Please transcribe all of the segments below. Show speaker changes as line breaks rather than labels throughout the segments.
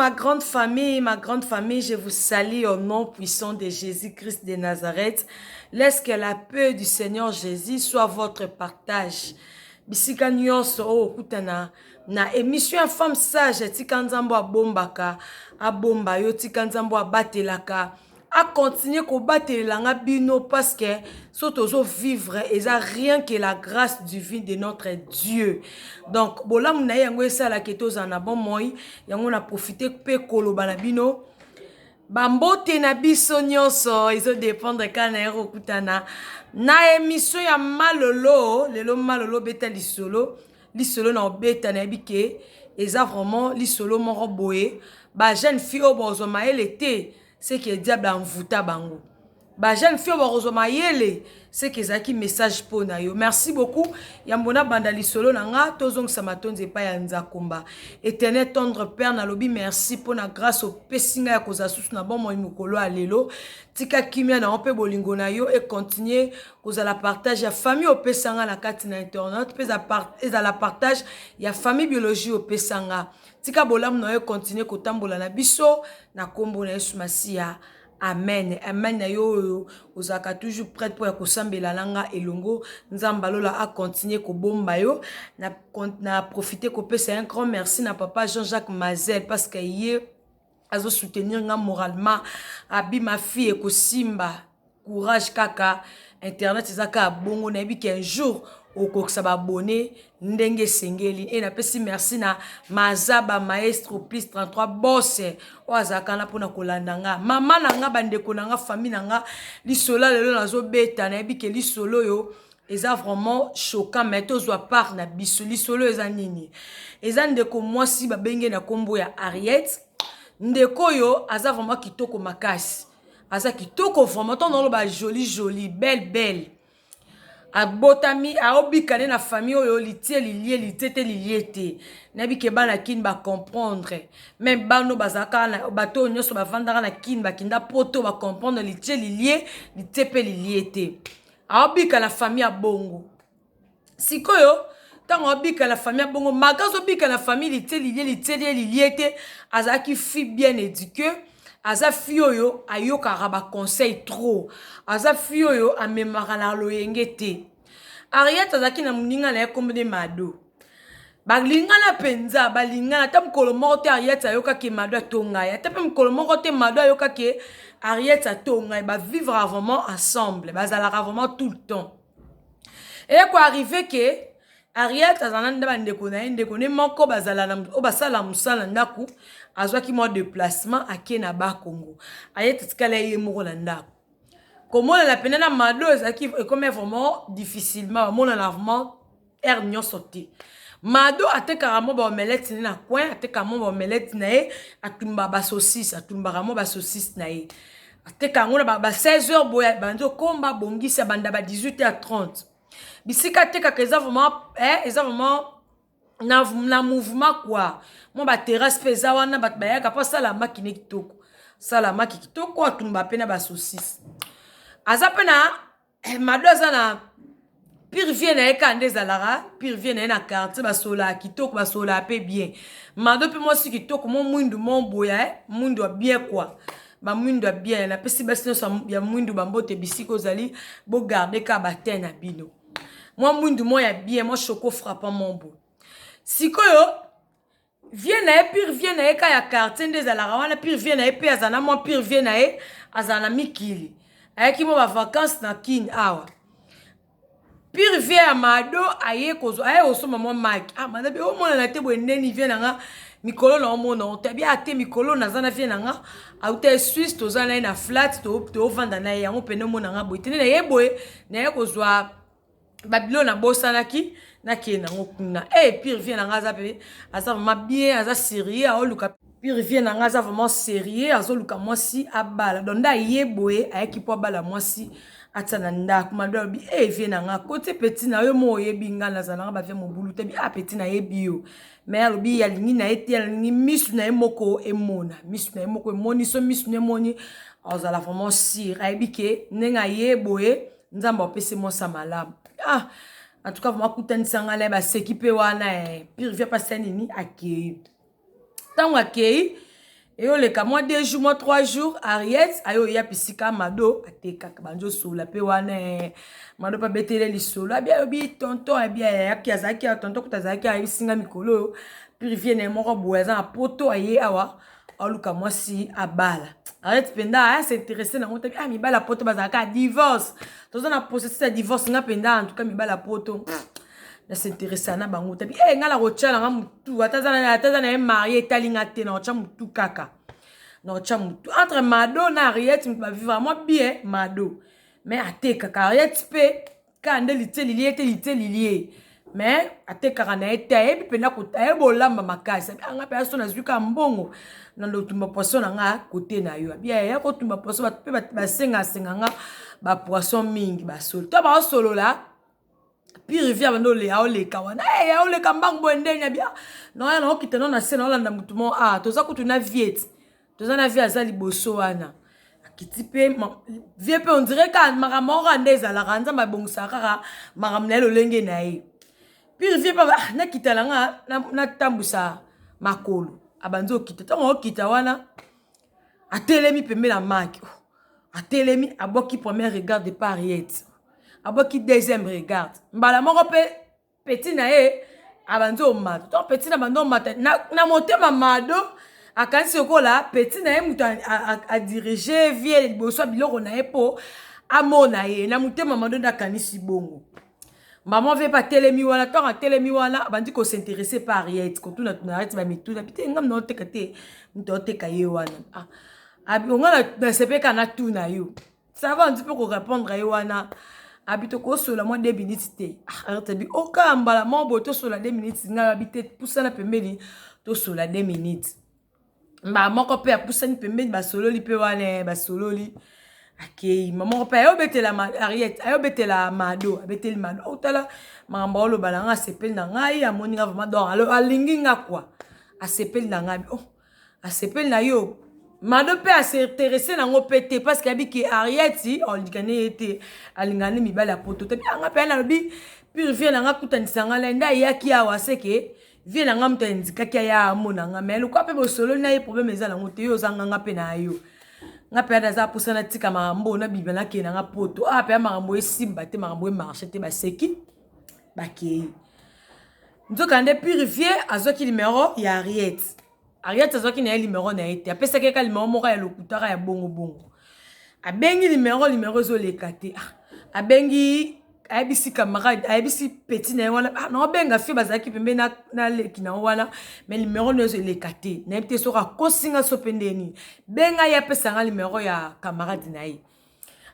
ma grande famille, ma grande famille, je vous salue au nom puissant de Jésus-Christ de Nazareth. Laisse que la paix du Seigneur Jésus soit votre partage. Bisika nyonso oyo okutana na émission ya femme sage, tika Nzambe abombaka, abomba yo, tika Nzambe abatelaka, acontinue kobatelela nga bino, parce que so tozovivre eza rien que la grâce divine de notre Dieu. Donc bolamu na ye yango esalaka tozala na bomoi. Yango na profite mpe koloba na bino bambote na biso nyonso, ezodépendre kaka na ye kokutana na émission ya Malolo. Lelo Malolo beta lisolo, lisolo na obeta, nayebi ke eza vraiment lisolo moko boye. Bajeune fille oyo bozwa mayele te, c'est que diable amvuta bango. Bajeune fille oyo bakozwa mayele, c'est que ezalaki message mpo na yo. Merci beaucoup. Yambo nabanda lisolo na nga, tozongisa matondi epai ya Nzakomba, éternel tendre père. Nalobi merci mpo na grâce opesi ngai ya kozala susu na bomoi mokolo ya lelo. Tika kimia na yo mpe bolingo na yo econtinue kozala partage ya famille opesa nga na kati na internet, mpe ezala partage ya famille biologie opesa nga. Tika bolamu na yo econtinue kotambola na biso na nkombo na Yesu Masiya, amen, amen. Na yo oyo ozalaka toujours prête mpo ya kosambela na nga elongo, Nzambe alola acontinue kobomba yo. Na profite kopesa un grand merci na papa Jean-Jacques Mazel, parce que ye azosoutenir nga moralement. Abi ma fille, ekosimba, courage kaka, internet eza kaka bongo, nayebi ke un jour okokisa baabonnés ndenge esengeli. E napesi merci na Mazaba Maestro plus 33 bose oyo azalaka na mpona kolanda nga, mama na nga, bandeko na nga, famille na nga. Lisolo lelo nazobeta, nayebi ke lisolo oyo eza vraiment choquant, mais tozwa part na biso. Lisolo eza nini? Eza ndeko mwasi babenge na nkombo ya Ariette. Ndeko oyo aza vraiment kitoko makasi, aza kitoko vraiment, ntango oloba joli joli, belle belle. Abotami, aobika nde na famille oyo litie lilie, litie te lilie te. Nayebi ke bana Kini bacomprendre, même bano bazalaka na bato oyo nyonso bavandaka na Kini, bakinda Poto, bacomprendre litie lilie, litie mpe lilie te. Aobika na famille ya bongo. Sikoyo ntango aobika na famille ya bongo, maka azobika na famille litie lilie, litie lie lilie te, azalaki fille bien éduquée. Aza fille oyo ayokaka baconseil trop, aza fille oyo amemaka na loyenge te. Ariette azalaki na moninga na ye, kombo nde Mado. Balingana mpenza, balingana. Ata mokolo moko te Ariette ayokaki Mado atonga ye, ata mpe mokolo moko te Mado ayokaki Ariette atonga ye. Bavivre vraiment ensemble, bazalaka vraiment tout le temps. Eye koarrive ke Ariette azala nde bandeko na ye, ndeko nde moko bazala oyo basala mosala na ndako, azwaki mwa déplacement, ake na Bakongo. Ariette atikala ye moko na ndako. Komonana pene na Mado ezalaki ekomi vraiment difficilement, bamonana vraiment heure nyonso te. Mado atekaka mwa baomelette ne na coin, atekaka mwa baomelette na ye, atumbaka basaucisse, atumbaka mwa basaucisse na ye, ateka yango na ba 16 heures boye. Bandi okomba abongisi, abanda ba 18 heures 30. Bisika atekaka eza vraiment, eza vraiment na mouvement quoi, mwa baterrasse mpe eza wana, bato bayaka mpo asala maki ne kitoko, asala maki kitoko, atumba mpe na basaucisse. Aza mpe na Mado, aza na pire vie na ye kaka nde ezalaka pire vie na ye na quartier. Basolaka kitoko, basolaka mpe bien. Mado mpe mwasi kitoko, mo mwindu mo boya, mwindu ya bien quoi, bamwindu ya bien. Napesi basi nyonso ya mwindu bambote bisika ozali, bogarde kaka batin na bino, mwa mwindu mo ya bien, mwa choco frappant mo boye. Sikoyo vie na ye, pire vie na ye ka ya quartier nde ezalaka wana. Pire vie na ye mpe azala na mwa pire vie na ye, azala na mikili, ayaki mwa bavacance na Kini awa. Pire vie ya Mado aye kozwa, aye kosomba mwa maki. Ah, madabi omonana te boye ndeni vie na nga mikolo na omona otabi ate mikolo naza na vie na nga auta ye Suisse, toza na ye na flat, tovanda na ye yango pene omona nga boye tene na ye boye, naye kozwa babilo nabosanaki, nakende nango kuna. E pire vie na nga aza mpe, aza vraiment bien, aza sérieux, aoluka. Pire vie na nga aza vraiment sérieux, azoluka mwasi abala. Donc nde aye boye, ayaki mpo abala mwasi atia na ndako. Mado alobi: "E vie na nga, kote petit na yo mo, oyebi nga nazalanga bavie mobulu te." Bi: "Ah petit, nayebi yo." Mais alobi alingi na ye te, alingi misu na ye moko emona, misu na ye moko emoni. So misu na emoni, azala vraiment sûr, ayebi ke ndenge aye boye, Nzambe apesi mwasi malamu. Ah, en tout cas vraiment akutanisa ngai na ye, baseki mpe wana. Pire vie apasi ya nini, akei. Ntango akei, Eyoleka mwa 2 jours, mwa 3 jours, Ariette ayo ya pisika Mado atekaka banzo sola pe wana eh. Mado pa betele lisolo abi ayobi tonton abi ayaki azalaki ya tonton kuta azalaki ayebisi nga mikolo oyo purivie na ye moko boye aza na poto aye awa aluka mwasi abala. Ariette mpenza aya s'interesse nango te, ah mibala poto bazalaka divorce, toza na processus ya divorce nga mpenza en tout cas mibala poto na s'interessa na bango tabi eh nga na kotya na nga mutu ata aza na ye marie etali nga te na kotya mutu kaka na kotya mutu entre Mado na Ariette mutu bavivre mwa bien Mado mais atekaka Ariette mpe kaka nde litie lilie te litie lilie mais atekaka na ye te ayebi mpenza ayebi olamba makasi anga mpe aso nazwi kaka mbongo na ndotumba poisson na nga kote na yo abi ya kotumba poisson bato mpe basengasenga nga bapoisson mingi basolo to baosolola pire vie abanda oleka oleka wana hey, eh, oleka mbangu boye ndenge abi ah, noya naokita no na se naolanda motu moko ah, toza kutu na vie ti toza na vie aza liboso wana akiti mpe vie mpe ondire kaka makambo moko kaka nde ezalaka nzambe abongisaka kaka makambo na ye lolenge na ye pire vie mpe ah, nakita na nga natambwisa makolo abandi okita ntango okita wana atelemi pembe na maki oh, atelemi abwaki premier regard de pariette abwaki deuxième regard mbala moko mpe petit na ye abandi omata to petit na bandi omata na, na motema Mado akanisi lokola petit na ye moto adirige vie liboso ya biloko na ye mpo amona ye na motema Mado nde akanisi bongo. Mama vie mpe atelemi wana ntango atelemi wana abandi kosinteresse pa Ariette kotuna tuna Ariette bamituna bite ngam na oteka te moto aoteka ye wana ah, onga nasepeka natuna yo ça va ndi mpe korépondre ye wana abi tokosola mwa 2 minutes te. Ah, Ariette abi oka mbala moko boye tosola 2 minutes ngai abi te pusana pembeni tosola 2 minutes mbala moko mpe apusani pembeni basololi mpe wana basololi akei mama moko mpe ayobetela Ariette ayobetela Mado abeteli Mado otala makambo aoloba na ngai asepeli na ngai amoni nga vraiment donc alingi nga kua asepeli na ngai oh asepeli na yo Mado mpe asinteresse nango mpe te parce que abi ke Ariette alingani ye te alingani mibali ya poto te anga mpe nalobi pure vie na nga akutanisa nga na nde ayaki awa seke vie na nga moto ayindikaki aya amona nga mais lokwa mpe bosololi na ye problème eza nango te yo oza nganga mpe na yo nga mpe naza mposa natika makambo nabima nakende na nga poto awa mpe makambo esimba te makambo emarche te baseki bakei nzoka nde pure vie azwaki numero ya Ariette. Ariette azwaki na ye numero na ye te apesaki eka numero moko ya lokutaka ya bongo bongo abengi numero numero ezoleka te ah, abengi ayebisi camarade ayebisi petit na ye wana ah, naobenga fie bazalaki pembeni na, na leki na wana mais numero no ezoleka te nayebi te soki akosinga so mpe ndeni benga ye apesanga numero ya camarade na ye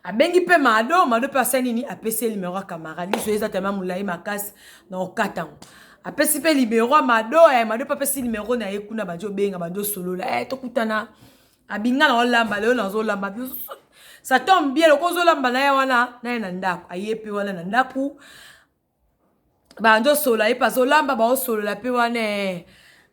abengi mpe Mado Mado mpe asali nini apesi ye numero ya camarade liso eza tema molai makasi na okatango apesi mpe numero ya Mado eh, Mado mpe apesi numero na ye kuna bandi obenga bandi osolola eh, tokutana abinga na olamba lelo nazolamba ça tombe bien loko ozolamba na ye wana na ye na ndako aye mpe wana na ndako bandi osola ye mpe azolamba baosolola mpe wana eh.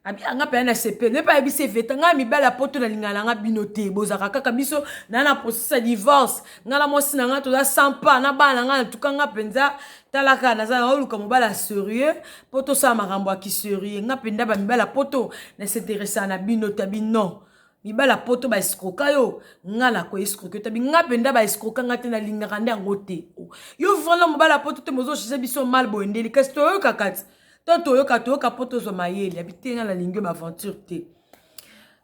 Anga mpe na sepele mpe ayebisi eveta ngai mibali ya poto nalingana na nga bino te bozalaka kaka biso na na processus ya divorce ngai na mwasi na ngai toza sans pas na bana na ngai natuka nga mpenza talaka naza naoluka mobali ya sérieux mpo tosala makambo ya kisérieux nga mpenza bamibali ya poto nasinteresa na bino te abi non mibali ya poto baescroka yo nga na koescroke tabi nga mpenza baescroka nga te nalingaka nde yango te yo vraiment mobali ya poto te mozocise biso mal boye ndeli kasi toyokaka ti to toyoka toyoka mpo tozwa mayele abi te nga nalingi yo baaventure te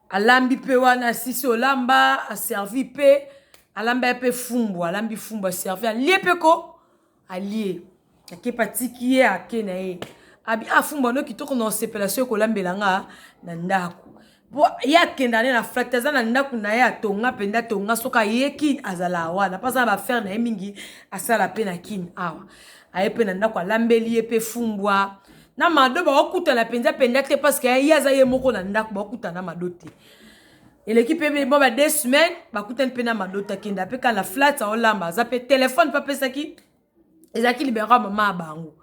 alambi mpe wana asisi olamba aservi mpe alamba ye mpe fumbu alambi fumbu aservi alie mpe ko alie akepa atiki ye ake na ye abi afumbu ah, ano kitoko na osepela soki kolambela nga na ndako po ye akenda ne na flat aza na ndako na ye atonga mpenza atonga soki aye kine azala wana mpo aza na baaffaire na ye mingi asala mpe na kine awa aye mpe na ndako alambeli ye mpe fumbwa na Mado baokutana mpenza mpenza te parce que ye aza ye moko na ndako baokutana na Mado te eleki mpe mwa ba 2 semaines bakutani mpe na Mado te akenda mpe kaka na flat aolamba aza mpe telefone mpe apesaki ezalaki numero ya mama ya bango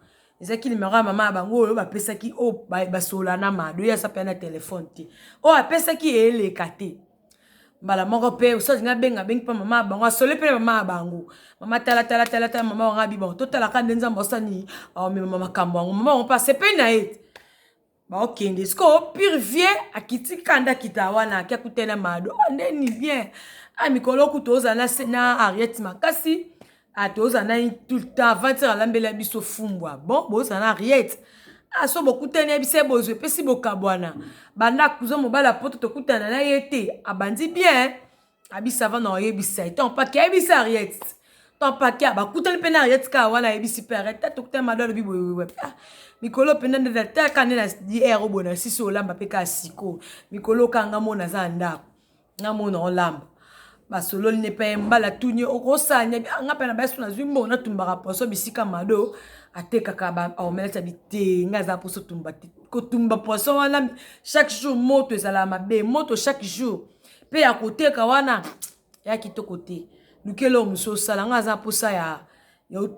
ezalaki numero ya mama ya bango oyo bapesaki oyo basola na Mado ye aza mpe na telefone te oyo apesaki eleka te mbala moko mpe osali abenga abengi mpe mama ya bango asole mpe na mama ya bango mama tala tala tala tala mama wango abi bango totalaka nde nzambe osani aomema makambo yango mama wango mpe asepeli na ye. Baokende sikoyo, pire vie akiti kanda, akita wana, ake akutani na Mado. Oh, ndeni bien. A mikolo kutu ozala na Ariette makasi, tozala na tout le temps. Avant alambela biso fumbwa. Bon, bozala na Ariette. So bokutani, yebisa ye bozwi epesi bokabwana. Banda kuza mobali apoto, tokutana na ye te. Abandi bien, abisa ava na oyebisa ye ntango paki, ayebisa Ariette ntango paki bakutani mpe na Ariette kaka wana. Ayebisi mpe Ariette, tokutani, Mado alobi boye: mikolo mpenza nde taka nde na dr oboye na sisi olamba mpe kaka siko mikolo kanga mona aza na ndako, nga mona olamba. Basololi ne mpe mbala tuni okosala nga mpe na baso nazwi mbongo, natumbaka poso bisika Mado atekaka baomelete. Abi te, nga aza mposo tumba te. Kotumba poisson wana chaque jour, moto ezalaka mabe, moto chaque jour mpe ya koteka wana ya kitoko te. Lukela oyo mosu osala, nga aza mposa ya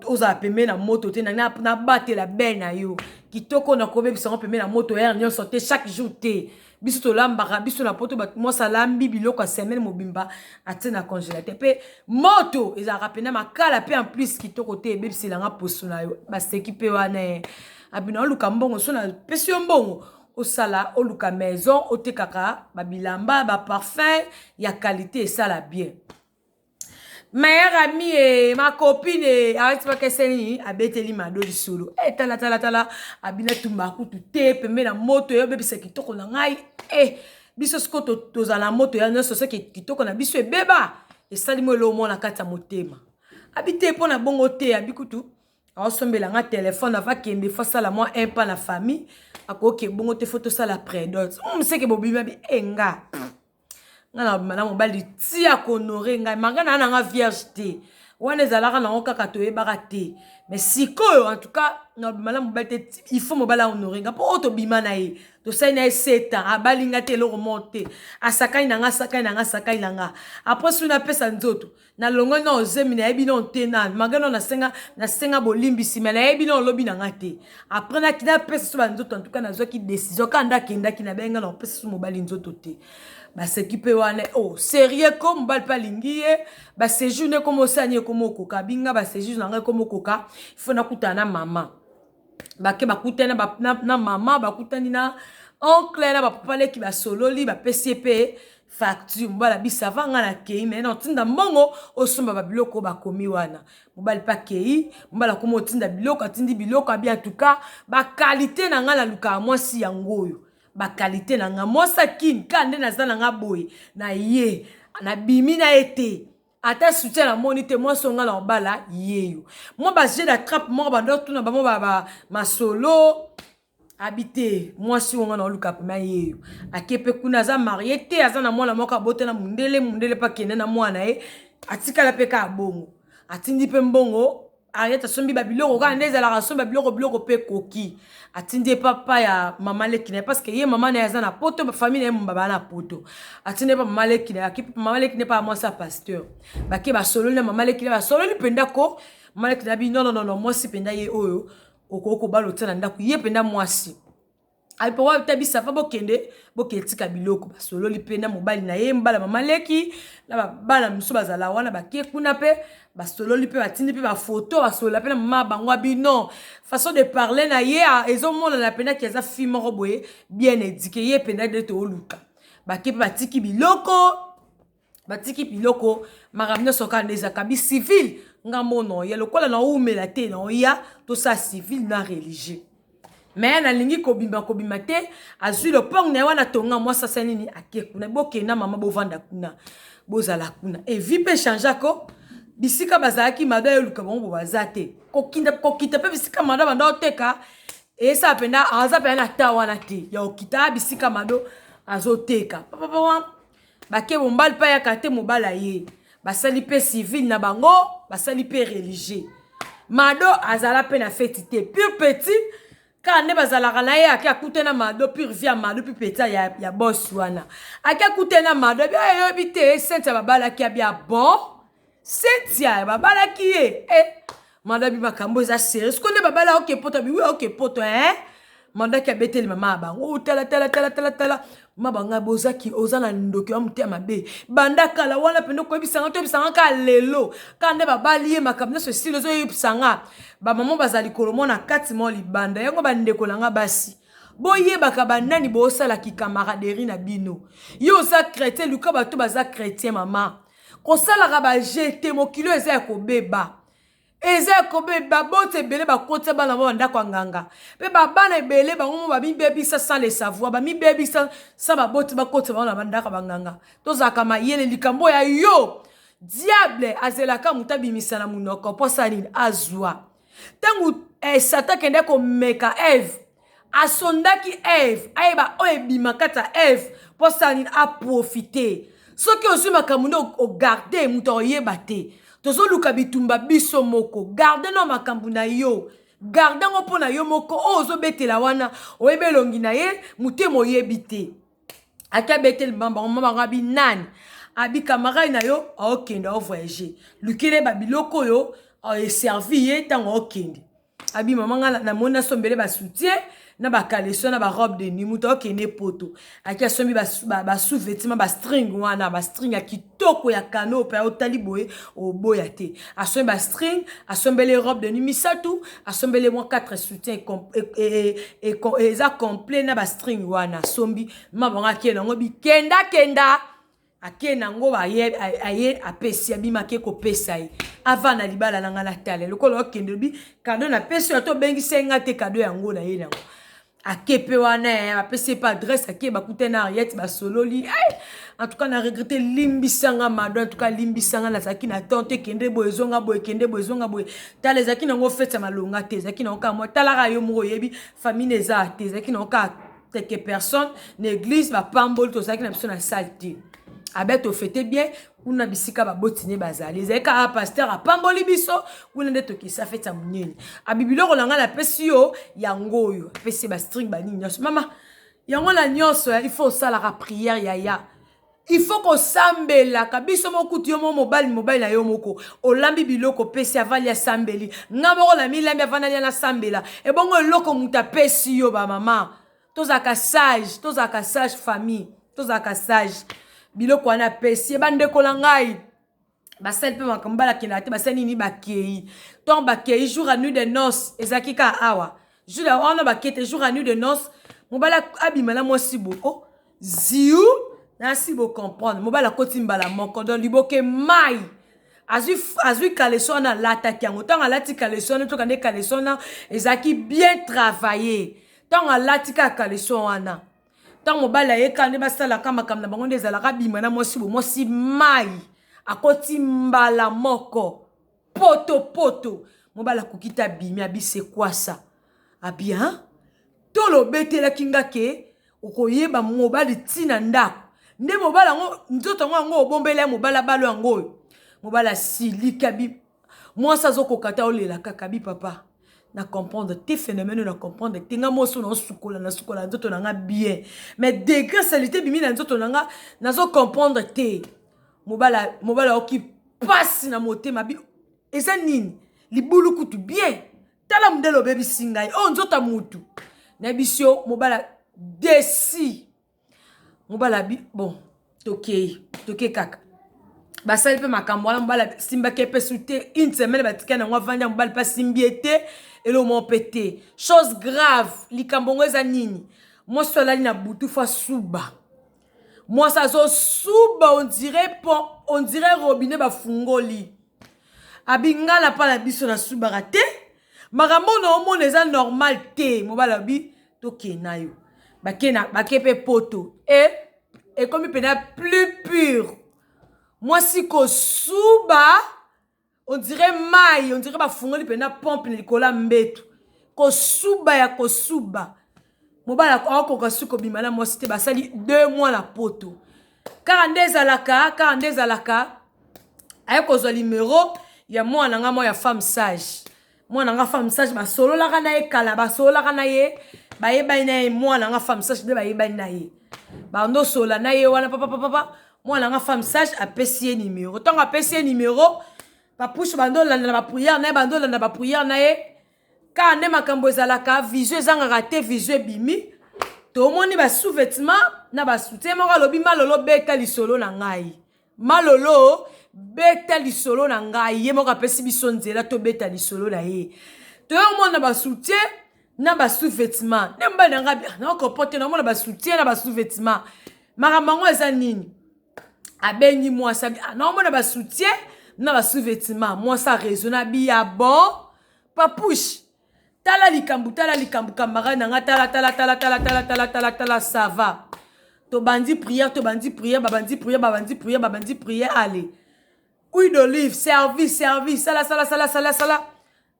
ozala pembeni na moto te, nabatela bele na yo kitoko, nakobebisa yango pembeni na moto heure nyonso te, chaque jour te. Biso tolambaka, biso na poto, mwasi alambi biloko ya semaine mobimba, atie na congélateur, mpe moto ezalaka mpena makala, mpe en plus kitoko te, ebebiselanga poso na yo. Baseki mpe wana ye abina oluka mbongo, so napesi yo mbongo osala, oluka maison otekaka babilamba, baparfum ya qualité, esala bien. Meilleure amie e ma copine e awati bakese nini, abeteli Mado lisolo e tala tala tala, abina tumba kutu te pembe na moto, eyobebisa kitoko na ngai. E biso sikoyo tozala na moto ya nyonso, soki kitoko na biso ebeba, esali mo eloko moko na kati ya motema. Abi te mpo na bongo te, abi kutu aosombela nga telefone ava kende, fo asala mwa un pas na famille, akoki bongo te, fo tosala prédot moseke bobimi. Abi e nga nga na bima na mobali ti akohonorer ngai manga na nanga vierge te, wana ezalaka nango kaka toyebaka te. Mais sikoyo, en tout cas, na bima na mobali te, il faut mobali ahonorer nga, mpo oyo tobima na ye, tosali na ye 7 ans, abali nga te, eloko moko te, asakani na nga, asakani na nga, asakani na nga. Après soki napesa nzoto, nalongoli na ozemi, nayebi nano te nanu malgré nano nasenga, nasenga bolimbisi, me nayebi nano olobi na nga te. Après napesa so banzoto, en tout cas nazwaki décision kaka nde akendaki na benga na kopesa so mobali nzoto te. Baseki mpe wana. Oh, sérieux ko mobali mpe alingi ye, baséjour nde ekoma osala nini, ekoma okoka binga baséjour na ngai ekoma okoka, ifo nakutana na mama. Bake bakutani na mama, bakutani na oncle na bapapa leki, basololi, bapesi ye mpe facture. Mobali abi ça va, nga nakei, me na otinda mbongo osomba babiloko bakomi wana. Mobali mpe akei, mobali akoma otinda biloko, atindi biloko. Abi en tout cas baqualité na ngai nalukaka mwasi yango oyo, baqualité na ngai mwasi akini kaka nde naza na nga boye na ye, nabimi na ye te, ata soutien namoni te. Mwasi oyo ngai na kobala yeyo. Mwa bajeu d'attrape moko bando tuna bango masolo. Abi te, mwasi oyo ngai na oluka pema yeyo. Ake mpe kuna, aza marié te, aza na mwana moko abota na mundele. Mundele mpe akende na mwana ye, atikala mpe kaka bongo. Atindi mpe mbongo, Ariete asombi babiloko kaka nde ezalaka, asombi babiloko, biloko mpe ekoki. Atindi ye papa ya mama leki na ye, parce que ye mama na ye aza na poto, famille na ye momba baa na poto. Atindi ye pa mama leki na ye, aki mama leki na ye pa mwasi ya pasteur. Bake basololi na mama leki na ye, basololi mpenza ko mama leki na bi non, non, non, mwasi mpenza ye oyo okoki kobala, otia na ndako ye mpenza mwasi. Apo ta bisafa, bokende, bokende tika biloko. Basololi mpe na mobali na ye, mbala mama leki na bana mosusu bazala wana. Bake kuna mpe basololi mpe, batindi mpe bafoto, basolola mpe na mama bango. Abi non, façon de parler na ye ezomonana mpendaki aza fille moko boye bien éduqué, ye mpenza nde tooluka. Bake mpe batiki biloko, batiki biloko, makambo nyonso kaka nde ezalaka. Bi civil ngambo na oya lokola na oumela te, na oya tosala civil na religieux, me nalingi kobima, kobima te. Azwi lopango na ye wana, tonga mwasi asa nini, ake kuna, bokenda mama, bovanda kuna, bozala kuna. Evi mpe changeako bisika bazalaki. Mado ayoluka bango bo baza te, kokita mpe bisika Mado banda oteka esala mpenza, aza mpenza na ta wana te ya kokita bisika Mado azoteka. Papapa bake, mobali mpe ayaka te. Mobali aye, basali mpe civil na bango, basali mpe religieux. Mado azala mpe na feti te, pure petit kaka nde bazalaka na ye. Ake akute na Mado, pure vie ya Mado, mpe petit ya boss wana. Ake akute na Mado, abi ayobi te Cynthia babalaki. Abi bon, Cynthia babalaki ye e Mado. Abi makambo eza sérieux siko nde babala, oke poto. Abi wi, oke poto hein. Mado aki abeteli mama ya bango: tala tala tala tala tala, ma bangai bozaki oza na ndoki wa motema mabe banda kala wana mpenza, koyebisanga toyebisanga kaka lelo kaka nde babali ye, makambo nyonso esili, ozoyebisanga. Bamama baza likolo mo na kati mo libanda yango. Bandeko na nga basi, Boyebaka banani bosala ki camaraderie na bino. Yo oza chrétien, luka bato baza chrétien mama. Kosalaka ba jeu te, mokili oyo eza ya kobeba. Eza ya kobeba, baboti ebele bakotisa bana bango na ndako ya nganga. Pe ba bana ebele bango moko bamibebisa sans le savoir, bamibebisa sans baboti bakotisa bango na ndako ya banganga. Tozalaka mayele, likambo ya yo diable azelaka moto abimisa na monoko mpo asala nini? Azwa. Ntango eh, Satan akendaki komeka Eve, asondaki Eve ayeba oyo ebima kati ya Eve mpo asala nini? Aprofite. Soki ozwi makambo nde ogarde, moto akoyeba te. Tozoluka bitumba biso moko. Garde no makambo na yo, garde yango mpo na yo moko. Oyo ozobetela wana oyebi elongi na ye, motema oyebi te. Ake abeteli mama bango, mama bango abi nani? Abi camarade na yo aokende aovoyage, lukele ba biloko oyo eservi ye ntango aokende. Abi mama nga namoni nasombele ba soutien na ba caleçon na ba robe de nuit, moto aokende poto. Aki asombi ba sous-vêtement, ba string wana, ba string ya kitoko ya kano pe otali boye oboya te. Asombi ba string, asombele robe de nuit misato, asombele mwa 4 soutien eza complet na ba string wana asombi. Mama bango akende yango bikenda kenda, ake nango aye, aye apesi, abimaki kopesa ye avant na libala na nga natala lokola okende lobi kado napesi yo, ata obengisi ye nga te, kado yango na ye nango ake mpe wana apesi ye mpe adresse, ake bakutani na Ariette basololi. En tout cas na regrette, limbisanga mado, en tout cas limbisanga, nazalaki na temps te, kende boye ezonga boye, kende boye ezonga boye. Tala, ezalaki nango fete ya malonga te, ezalaki nango kaka mwa talaka yo moko oyebi famille eza te, ezalaki nango kaka quelques personnes na église bapamboli, tozalaki na biso na salle te. Abe tofete bien kuna bisika baboti ne bazali, ezali kaka pasteur apamboli biso kuna nde tokisa fete ya monene. Abi biloko na ngai napesi yo yango oyo, apesi bastring banini nyonso mama yango na nyonso. Il faut osalaka prière yaya, il faut kosambelaka biso moko kutu yo moko mobali, mobali na yo moko olambi biloko opesi avali asambeli, nga moko na milambi avandi alia nasambela, ebongo eloko moto apesi yo. Bamama tozalaka sage, tozalaka sage famille, tozalaka sage. Biloko wana apesi ye, bandeko na ngai basali mpe makambo balakendaka te, basali nini, bakei ntongo bakei jour ya nuit de noce ezalaki kaka awa, jour ya wana bakei te, jour ya nuit de noce mobali abima na mwasi bo oh, ziu nasi bocomprendre, mobali akoti mbala moko donc liboke mai, azwi azwi caleçon wana alataki yango. Ntango alati caleçon wana, toka nde caleçon wana ezalaki bien travaillé. Ntango alati kaka caleçon wana, ntango mobali ayeka nde basalaka makambo na bango nde ezalaka bima na mwasi bo mwasi mai akoti mbala moko poto poto, mobali akoki te, abimi abi sekwasa abi hein, tolobetelaki nga ke okoyeba mobali ntina ndako nde mobali yango nzoto yango yango obombela ye mobali abalo yango oyo. Mobali asiliki, abi mwasi azokoka te, aolela kaka, abi papa na comprendre te phénomène oyo, na comprendre te, nga mwasi oyo naosukola nasukola nzoto na nga bien, mais degré salite ebimi na nzoto na nga nazo comprendre te. Mobali aoki mpasi na motema, abi eza nini, libulu kutu bien, tala mondele obebisi ngai oyo nzoto ya mutu nayebisi yo. Mobali desi, mobali abi bon tokei, toke kaka basali mpe makambo wana. Mobali asimbaki mpe su te, une semaine batikali nango avandi ya mobali mpe asimbi ye te, eloko moko mpe te. Chose grave, likambo yango eza nini? Mwasi alali na butu fo asuba, mwasi azosuba on dirait pont, on dirait robinet bafungoli. Abi nga na pa na biso nasubaka te, makambo oyo naomona eza normal te. Mobali abi tokende yo, bake na bake mpe poto e ekomi mpena plus pure, mwasi kosuba on dirait mai, on dirait bafungoli mpena pompe na likolo ya mbeto, kosuba ya kosuba. Mobali akoka su kobima na mwasi te, basali 2 mois na poto kaka nde ezalaka, kaka nde ezalaka. Aye kozwa numero ya mwana nga moko ya femme sage, mwana nga femme sage basololaka na ye kala, basololaka na ye, bayebani na ye. Mwana nga femme sage nde bayebani na ye, bandosola na ye wana papapapapa. Mwana nga femme sage apesi ye numero. Ntango apesi ye numero, bapushe bandolanda na baprière na ye, bandolanda baprière na ye kaka nde makambo ezalaka, vision ezangaka te, vision ebimi, tomoni basous-vêtement na basoutien. Moko alobi malolo beta lisolo na ngai, malolo beta lisolo na ngai. Ye moko apesi biso nzela tobeta lisolo na ye, toyomona basoutien. na ba sous-vêtements. Nde mobali na ngai nakokopo te, naomona ba soutien na ba sous-vêtements. Makambo yango eza nini? Abengi mwasi, ah, naomona ba soutien na ba sous-vêtements. Mwasi araisonne, abi ya bon papouche, tala likambo, tala likambo, camarade na ngai, tala tala tala tala tala tala tala tala, ça va. Tobandi prière, tobandi prière, babandi prière, babandi prière, babandi prière, allez, huile d'olive, service, service, sala sala sala sala sala,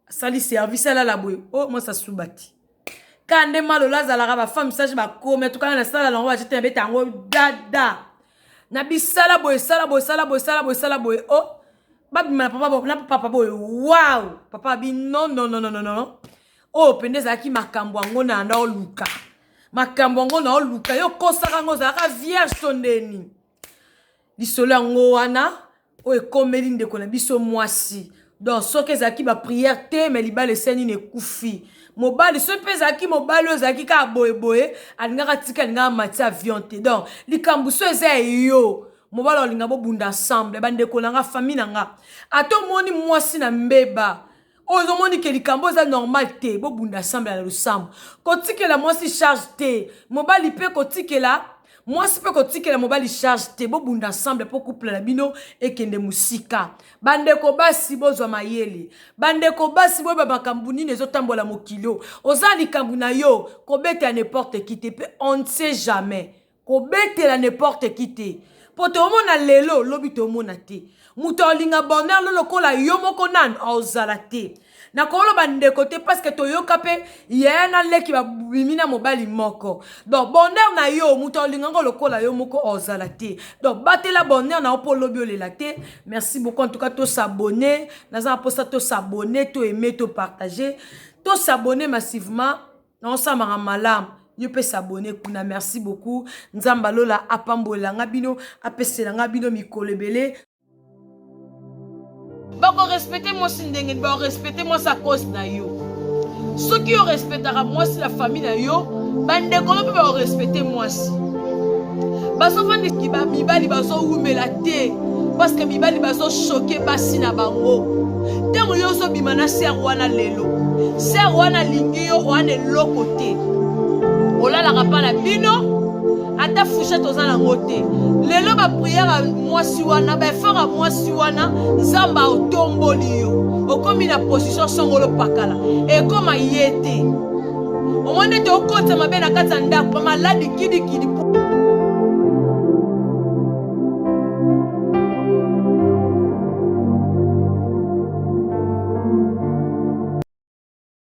asali service, alala boye. O mwasi asuba te. Ka nde malola azalaka, bafemme sage bakomi atukana na sala nango, bajete na beta yango dada na bisala boye, sala boye, sala boye, sala boye, sala boye. O babima na papa, na papa boye, wow, papa abi non non non non non non, oyo mpenza ezalaki makambo yango na nda oluka, makambo yango na oluka, yo okosaka yango, ozalaka vierge to ndeni? Lisolo yango wana oyo ekomeli ndeko na biso mwasi. Donc soki ezalaki baprière te, me libala esali nini? Ekufi. Mobali soki mpe ezalaki mobali oyo ezalaki kaka boyeboye, alingaka tika, alingaka mati avion te. Donc likambo so eza ya yo, mobali olinga bobunda ensemble. Bandeko na nga, famille na nga, ata omoni mwasi na mbeba oyo, ozomoni ke likambo eza normal te, bobunda ensemble na losambo. Kotikela mwasi charge te, mobali mpe kotikela mwasi mpe kotikela mobali charge te. Bobunda ensemble mpo couple na bino ekende mosika. Bandeko basi, bozwa mayele. Bandeko basi, boyeba makambo nini ezotambola mokili. Oyo oza likambo na yo, kobetela n'importe qui te mpe, on ne sait jamais, kobetela n'importe qui te, mpo toomona lelo, lobi toomona te. Moto aolinga bonheur lo lokola yo moko nanu aozala te. Nakoloba ndeko te, parce que toyoka mpe yaya na leki babimi na mobali moko. Donc bonheur na yo, moto aolinga ngo lokola yo moko ozala te. Donc batela bonheur na yo mpo olobi olela te. Merci beaucoup en tout cas. Tos'abonner, naza na mposa tos'abonner, toaimer, topartager, tos'abonner massivement. Naosamaka malamu, yo mpe s'abonner kuna. Merci beaucoup. Nzambe alola apambolela nga bino, apesela nga bino mikolo ebele. Bakorespecter mwasi ndenge nini? Bakorespecter mwasi à cause na yo. Soki yo respectaka mwasi na famille na yo, bandeko no mpe bakorespecter mwasi. Bazofandiki, mibali bazowumela te, parce que mibali bazochoquer basi na bango. Ntango yo ozobima na sœur wana lelo, sœur wana alingi yo wana eloko te, olalaka mpa na bino, ata fourchette oza nango te. Lelo baprière ya mwasi wana, baeffort ya mwasi wana, Nzambe aotomboli yo, okomi na position songolo pakala, ekoma ye te. Omoni ete okotisa mabe na kati ya ndako, bamaladi kidikidi.